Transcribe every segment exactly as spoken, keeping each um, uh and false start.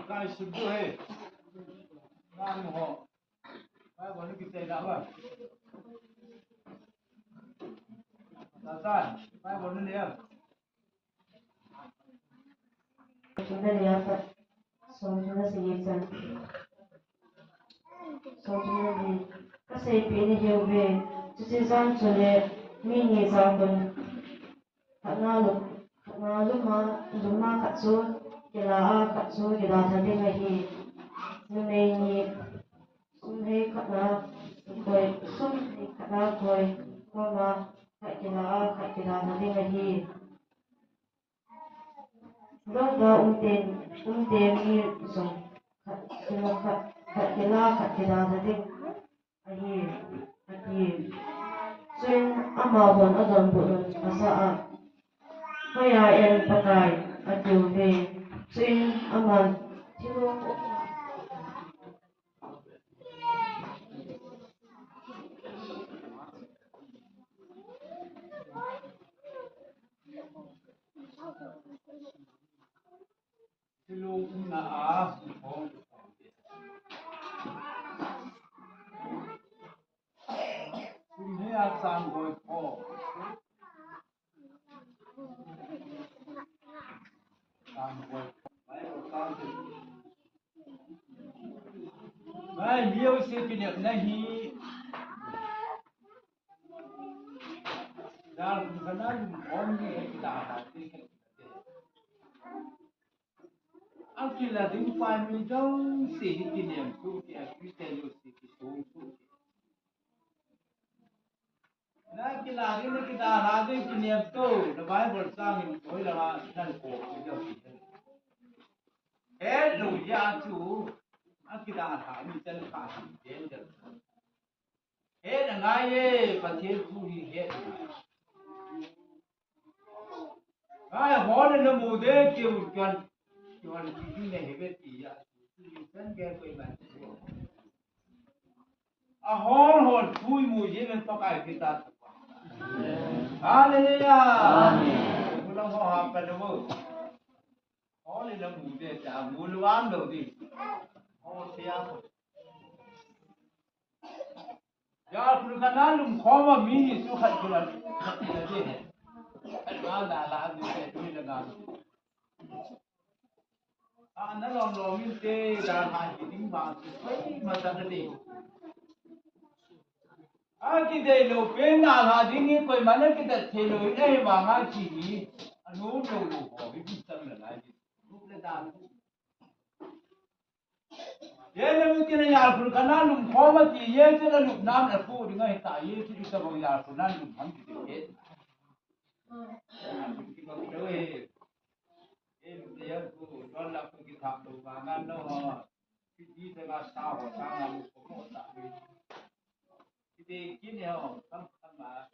Kai sum tu he. Nang ho. Bible ni kichai da ba. Tata, Bible ni le. Sum thum le li a pat, sum thum le sagi chan. Sum thum le li. Ka seipeh nahiuve, chuche jong chule mi ni jong hun. Khatna lum, khatna lum a, lum a khat chu kila a, khat chu kidalha ding ahi. Numei ni sum hei khat a koi, sum hei khat a koi khom a, khat kila a, khat kidalha ding ahi. Lou a um ten, um ten ni jong khat, khat, khat kila, khat kidalha ding ahi, ati. Chuin amahon adonbut un asah a, Hoiya en Pakai, atiuve. Chuin aman thilong Thilong umna a hung khom. Sum hei a sang goi kho. Sang goi kho. Bible sang goi. Bai, miu se kinepna hi. Dal kun kana lum khom ni he kidalha te he. Akila ding pa mi jong se hi kinem suh ke, a Christian jong se kisong suh ke. Na kila ding, na kidalha ding kinem to, na Bible sang in koi la na ko ki jong ki. He lu ya chu, akidalha mi chan kha si den den. He na ngai ye, Pathen thu hi he. Ai, hon na mu de kiu kan, kiu an ki ne he ve ti ya. San ke koi man. A hon hon thui mu ye men Pakai kita. Hallelujah. Amen. Mu lo ho ha pa lo. Hon na mu de ta mu lo an lo di. Ho se ya. Jalkhun kana lum khom a mi ni chu khat kila, kila ding. Khat nga la la ni te tu ni la nga. A na lom lom in te da ha hi ding ba chu koi ma ta ni. A kidei lou pen na la ding ni koi ma na kida thei lou in ei ma nga chi ni. A nu lou lou ho hi bi chang la lai ni. Lu le da. Ye le mu ti na Jalkhun kana lum khom a ti ye ti na lum nam na pu ding ahi ta ye ti ta bang Jalkhun nan lum ham ti te. Ti bang do e. Ye lu te ya ku don la ku ki thap lo ba ngan no. Ti ti te ba sa ho sa na lu ko mo ta. Ti te ki ne ho kam kam ma.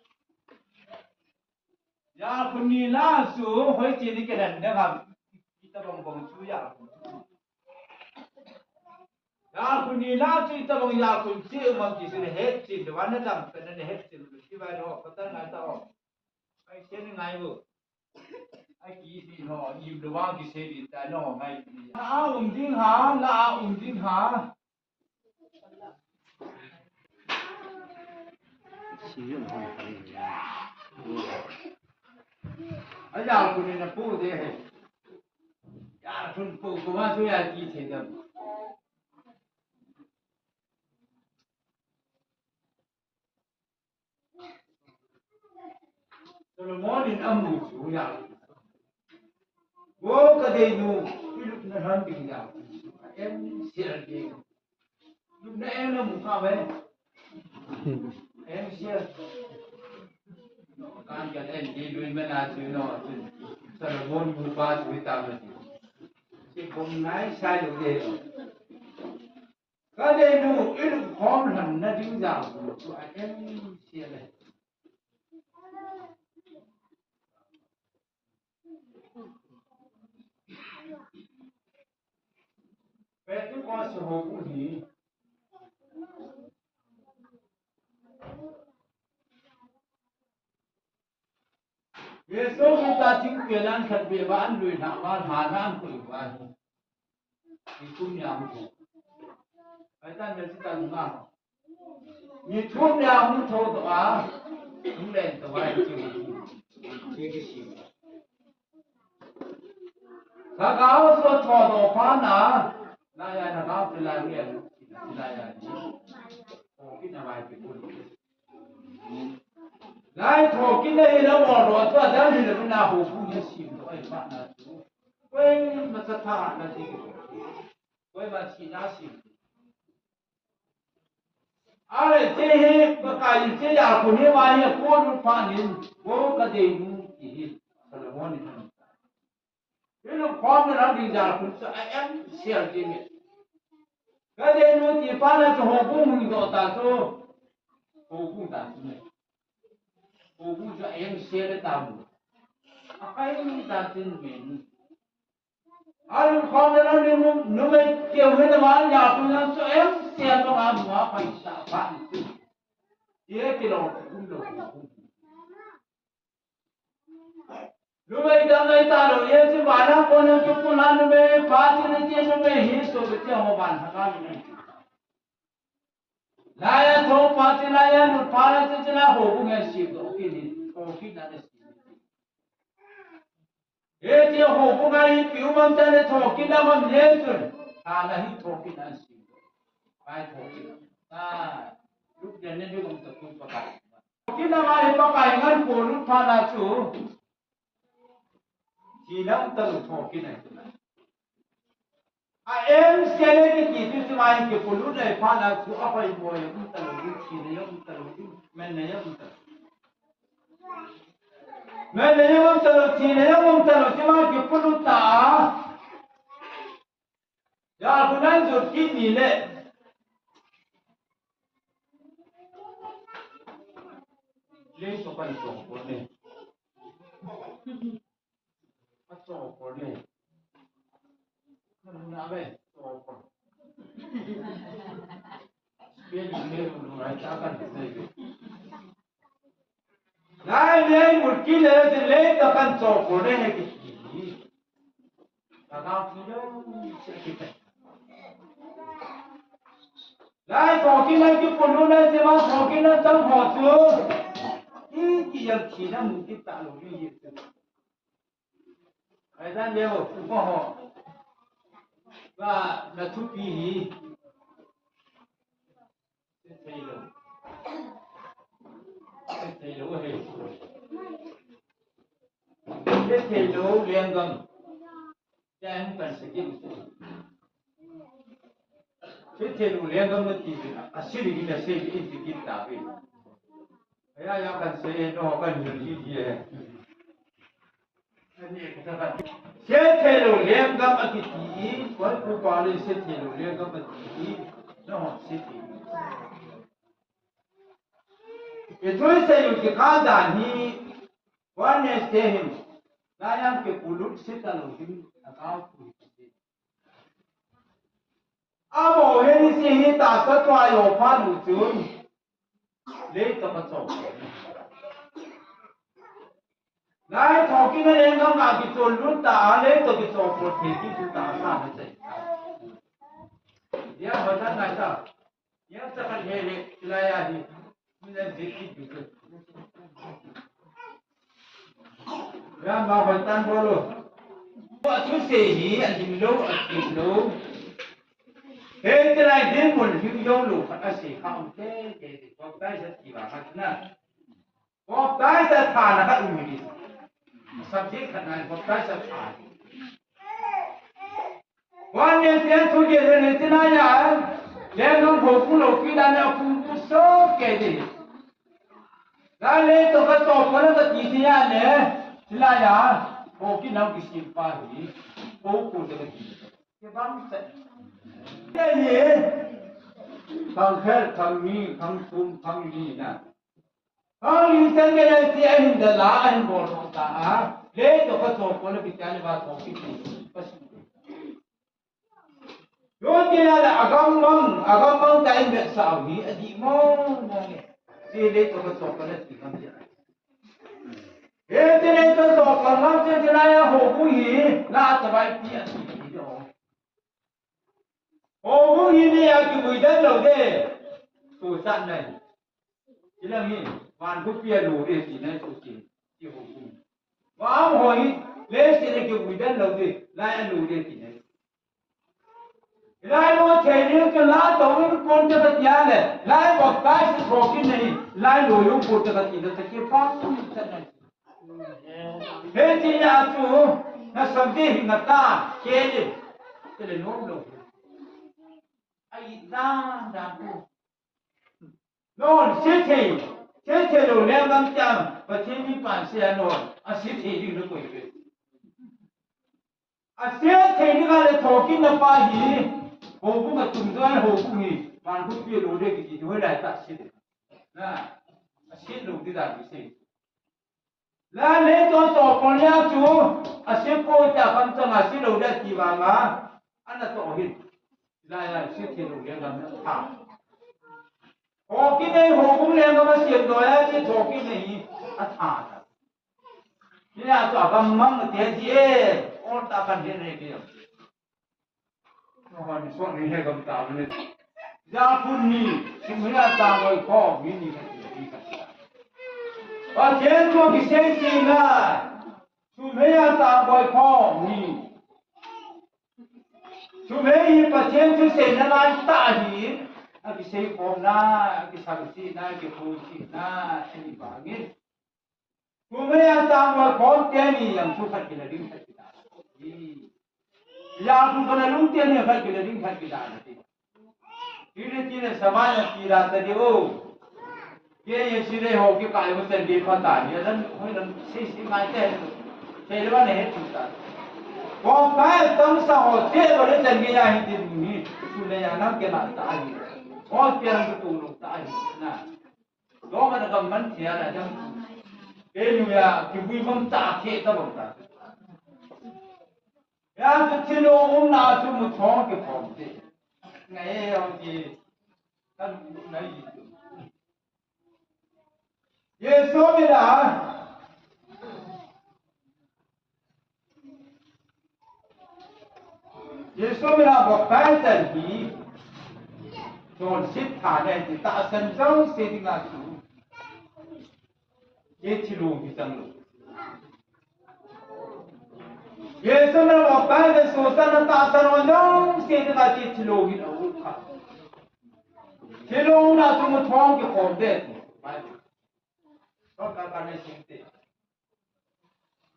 Jalkhun ni la chu hoi ti ni ke dan da ham. Kita bang bang chu ya. Jalkhun ni la chu ita bang jalkhun chi umam ti sin het chin, the one na dam, ka na het chin, ki bai ro, ka ta ngai ta o. Ai sen ngai bu. Ai ki si no, im the one ki se di ta no, ngai ki. La a um ding ha, la a um ding ha. Ai jalkhun ni na pu de he. Jalkhun pu ko ma chu ya ki che dam. Solomon in amu chu ya. Wo ka dei nu, i lupna lhon ding ya. Em sial ding. Lupna em na mu kha ve. Em sial. Kan kan em dei lui ma na chu no chu. Solomon mu pa chu ta ma chu. Si bong nai sai lu de. Ka dei nu, i lum khom lhon na ding jal chu a em sial le. Pentecost ho bu hi. Jesu Christa thingpel a an khat be ba an lui na ba lha na an koi ba hi. Ni thum ni a hung thou. Ai tan mel si tan ma. Ni thum ni a hung thou to a. Hung len to ai chi. Chi ki si. Lhagao chu atho doh phat na, laiya lhagao chu lai rian, laiya ni. O, kina vai ki pun. Lai thokit na hi la mo ro chu adang hi la na ho pu ni sim doh ai phat na chu. Koima cha tha na ti. Koima thi na sim. Ale, che hi, Pakai che ya ko ni ma hi ko lu phat nin, ko ka dei nu ti hi, Solomon ni han. Ni lu khom na ram ding ja kun sa a em sial ti ni. Ka dei nu ti phat na chu ho bu hung doh ta chu. Ho bu ta chu ni. Ho bu chu a em sial ta mu. A kai ta tin me ni. Alu khom na numei, numei keu hi na ma nya tu na chu em sia no a mua pai sa pha ni tu. Ye ki lo kum lo kum. Numei dang nai ta lo ye chi ma na ko na chu ku na numei pha chi ni chi numei hi so ke ho ban ha ka ni. Laiya thou phat chun laiya lut phat na chun chun a ho bu ngen sip doh kit in, thokit na na sip. Hiche ho bu ngai hi piu bang chan le thokit na bang le chun. Tha na hi thokit na sip. Pai thokit na. Ta. Lut den ne lut bang ta kun Pakai. Thokit na ngai Pakai ngan ko lut phat na chu. Thi na um talou thokit na. A em sia le kiti chu chu mai kipolut le phat na chu a hoi boi um talou, thi na um talou, men na um talou. Men na um talou, thi na um talou, chu mai kipolut ta. Ya, kunan jot kit ni le. Lei to kan chong ko ne. A chong ko ne. Kan na be, chong ko. Be ni me lu rai ta kan se be. Lai lei mut kit le, lei to kan chong ko ne he kiti. Ka dang kit lou, se kit. Lai thokit na kipolut na, che ma thokit na chang ho chu. Ki ki yang thi na mu kit talou ni ye chu. Ai dan leo, ko ho. Ba na thupi hi. Che thei lou. Che thei lou he. Che thei lou lenggam. Che hung kan se kit. Che thei lou lenggam na ti. A siri ni na se ni ti kit ta ve. Aya ya kan se no kan ni ni ye. Sethei lou lenggam akiti, koi pu pa le sethei lou lenggam akiti, no sethei. Ithui sei lou kikah dan hi, one next day hin, laiya kipolut sita lou hin, akau pu. Amo hin si hi ta sa tua yo pha nu chun. Lei to ka chong. Lai thokit na lenggam a kichon lut ta a, lei to kichong ko thei kit ta sa na chai. Ya, hotan ngai ta. Ya, sa kan he le, laiya hi. Min le dik kit du. Ya, ma hotan bol o. Wa chu se hi, a dim lou, a dim lou. He, te lai dim bol, him yo lou, khat a se, kha um te, te, te, ko tai sa ti ba, khat na. Baptize a thana khat um hi. Subject khat na baptize a thana. Wan ne te thu ge le ne te na ya. Le no bo ku lo ki da na ku ku so ke de. La le to ka to ko na ka ti ti ya ne. Ti la ya. Bo ki na ki si pa hi. Bo ku de ki. Ke bang sa. Ke ye. Khang khat, khang ni, khang thum, khang li na. Khang li chan gei a ti a hin da la, a hin bol thong ta a. Le to ka to ko le bi ta le ba to ki ti. Yo ti la la agam mang, agam mang ta in be sa ni, a di mo mo. Ti le to ka to ko le ti kam ti. He ti le to to ko lam ti ti la ya ho bu hi, la ta bai ti a ti ti do. Houbung hi leiya kivui den lou ding. Suhsatna hi. Hilang hi, van khopi a lo ding tina chu ti. Ti houbung. Van ho hi, leiset a kivui den lou ding. Lai a lo ding tina. Lai lo thei ding chu la to in kon te ka tia le. Lai baptize thokin nei. Lai lo yo kon te ka tina ta ke pa kun ta nei. Hiche nia chu, na sam ding hi ngata, ke le, ke le nom lou. Ai dan dan ku. Non, se thei, se thei lou le ngam chang, Pathen mi pan se a non, a se thei ding lou koi ve. A se thei ding a le thokin na pa hi, houbung a tum doh a houbung hi, van khopi a lo ding kiti hoilai tah se ding. Na, a se lou ding dan kisei. La le to to pon ya chu, a se poi ta kam chang a se lou ding ti vang a, ana to hin. La ya se thei lou le ngam tha. Thokin nei houbung le ngam a se doh ya che thokin nei a tha ta. Ni a chu a gam mang te ji e, ol ta kan he ne ke. No han so ni he gam ta ne. Ja phun ni, sum he a ta ngoi kho, mi ni ka ti, ni ka ti. Pathen thu kisei ti na, sum he a ta ngoi kho, mi. Sum he hi Pathen thu seina lai tah hi, a kisei khom na, a kisang si na, a kiphun si na, a ni bangin. Sum he a tang lou khom teni jong thu khat kila ding khat kila. Jong thu kana lung teni khat kila ding khat kila. Tile tile samaya tila ta di o. Ke ye sile ho ke kai ho chen di pha ta ni dan hoi dan sei sei ngai te. Sei le ba ne he tu ta. Ko kai tang sa ho te ba le chen di ya hi din ni. Sule ya nam ke na ta ni. Ho ke ran tu lu ta ni. Na. Doma na gam man thia na jam. Kei nu ya, kivui bang ta, khe ta bang ta. Ya, tu thilo um na, tu mu thong ke phong te. Ngai e, ong ti. Kan nai. Jesu mi na. Jesu mina baptize hi, chonset tha nei ti tahsan jouse dinga chu, kei thilong hi chang lou. Jesu mina baptize suhsatna tahsan ho jouse dinga kei thilong hi lou kha. Thilong na chu mu thong kikhom ding. Bible.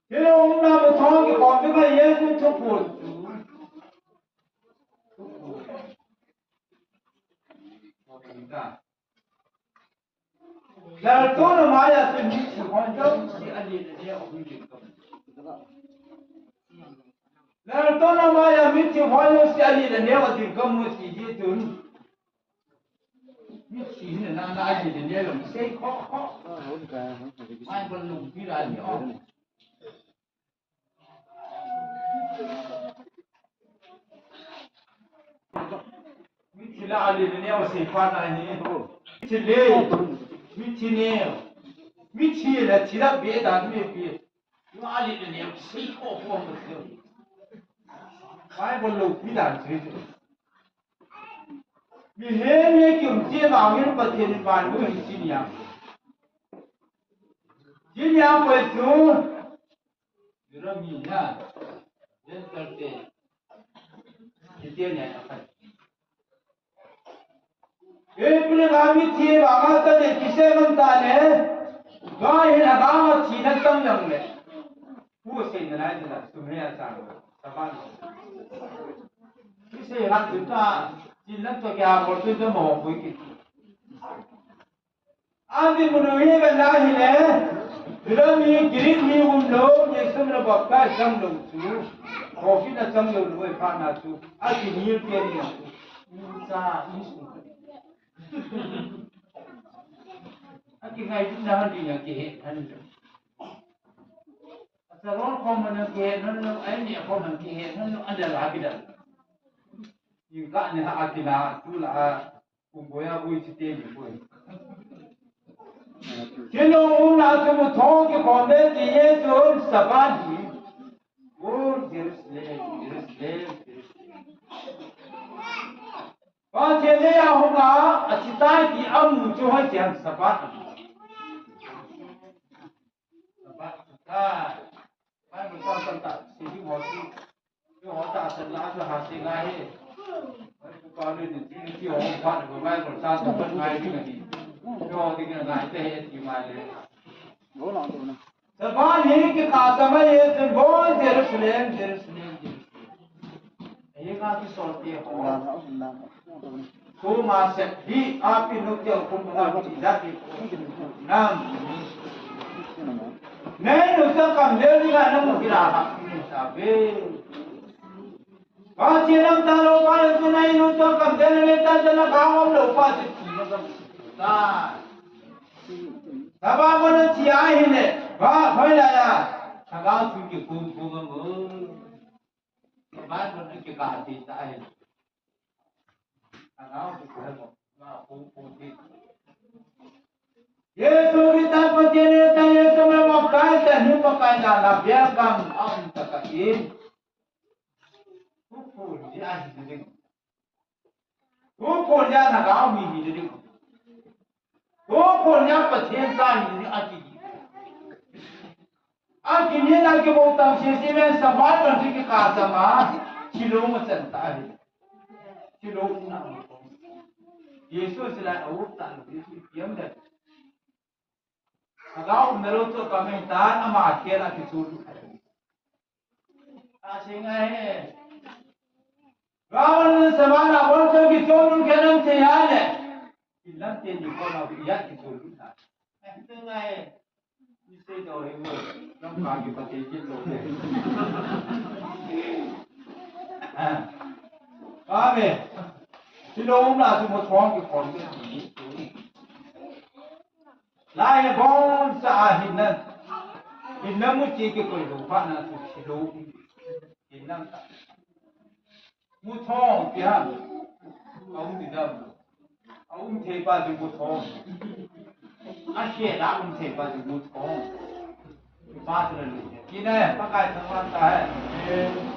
Thilong na mu thong kikhom ding a Jesu thuphon chu. Laltouna maiya chu mithi ho jouse a le le a hung ding ka mu. Laltouna maiya mithi ho jouse a le le a ding ka mu ti hi tun. Mithi hi na na a le le a sei kho kho. Bible lungpi la ni o. Mithi la a le le a sei pa na ni. Mithi le. Mithi ne. Mithi la thi la be da me be. Yo a le le a sei kho kho mo. Bible lungpi la ni. Mihem hi kium cheh vangin Pathen in van hu hi chi niam. Chi niam koi chu. Jura mi na. Yen kal te. Chi te ne a kal. April a mithi vanga ta le kise man ta le. Ga hin a ga ma thi na chang jang le. Pu sei na lai na sum he a chang. Saban. Pu sei han tu ta, chin lang to kya bol tu to mo pui ki. Andi munu hi ben la hi le. Bila mi Greek mi um lo, Jesu mina baptize chang lo chu. Coffee na chang lo lo pa na chu. A ki ni ke ni. Ni sa ni su. A ki ngai din na han din ya ki he han. Acharon khom na kihe nunnu, aini khom na kihe nunnu, ana la kida. Yu ka ne ha akina, tu la a, kumboya bui chite ni bui. Thilong um na chu mu thong kikhom ding ti Jesu saban hi. O Jerusalem, Jerusalem, Jerusalem. A, athi tai ti amu chu hoiche ham? Sabbath. Sabbath athi tai. Bible chang chang ta, si ding ho si. Ding ho ta san la chu ha se ngai he. Bai pu pa le ni ti ti ho pa le Bible chang chang ngai ding ni. Ding ho ding ngai te he ti mai le. Sabbath hi kikah a chang ahi, chun boi Jerusalem, Jerusalem, Jerusalem. Ahi nga kisol te ho. Tuma sep hi api nu te kum na ti jat hi. Nam. Nei nu te kam de ni ga nam ki la ha. Sa ve. Pathen nam ta lo pa le tu nei nu te kam de ni ta jana ka ngom lo pa ti. Ta. Sabbath mo na ti ahi le. Ba hoi la ya. Sabbath tu ki kum kum mo. Sabbath mo na ki ka ti ta ahi. Jesu Christa Pathen in eita Jesu me mo kai ta ni Pakai na na bia kam aum ta ka in. Ku ku ni a hi ni. Ku ku ni a na ga mi ni ni. Ku ku ni a Pathen sa ni ni a ti. A kini na ki bo tam si si men Sabbath ban si ki ka sama. Silo mo san ta hi. Silo na mo. Jesu sila a wuk ta lo Jesu piam da. Aga um na lo to ka men ta ama ke na ki su. A si ngai he. Rawan Sabbath na bon to ki su ke nam te ya le. Ilam te ni ko na ya ki su ta. Ai tu ngai. Amen. Silo um la chu mo thong ki khom ki ti. Lai he bon sa a hin nan. Hin nan mu chi ki koi lo pa na chu silo um. Hin nan ta. Mu thong ti ham. A um ti dam. A um thei pa chu mu thong. A she la um thei pa chu mu thong. Pa chu la lu. Ki ne, Pakai thangvah ta he.